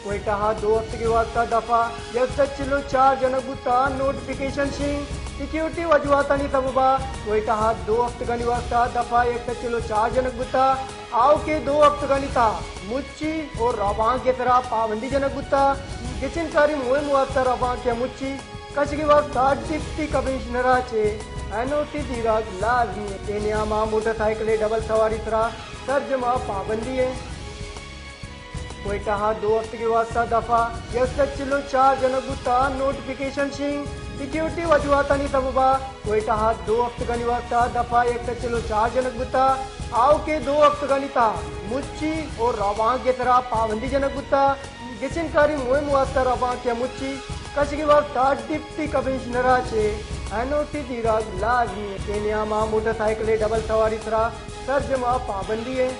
کوئٹہ ءَ دو ہفتگے واسطہ دفعہ یک سد چل و چار جنگ بوتا، نوٹیفکیشن شنگ۔ سیکیورٹی وجوہاتانی سبب ءَ کوئٹہ ءَ دو ہفتگانی واسطہ دفعہ یک سد چل و چار جنگ بوتا، آؤکیں دو ہفتگانی تہا مچی و روانک ءِ سرا پابندی جنگ بوتا۔ گچین کاری مہم واسطہ روانک ءَ مچی کشگی واسطہ ڈپٹی کمشنر ءَ چہ این او سی زیرگ لازمی ایں۔ اے نیام ءَ موٹر سائیکل ءِ ڈبل سواری سرا سرجم ءَ پابندی ایں۔ کوئٹہ ءَ دو ہفتگے واسطہ دفعہ یک سد چل و چار جنگ بوتا، نوٹیفکیشن شنگ۔ سیکیورٹی وجوہاتانی سبب ءَ کوئٹہ ءَ دو ہفتگانی واسطہ دفعہ یک سد چل و چار جنگ بوتا، آؤکیں دو ہفتگانی تہا مچی و روانک ءِ سرا پابندی جنگ بوتا۔ گچین کاری مہم واسطہ روانک ءَ مچی کشگی واسطہ ڈپٹی کمشنر ءَ چہ این او سی زیرگ لازمی ایں۔ اے نیام ءَ موٹر سائیکل ءِ ڈبل سواری سرا سرجم ءَ پابندی ایں۔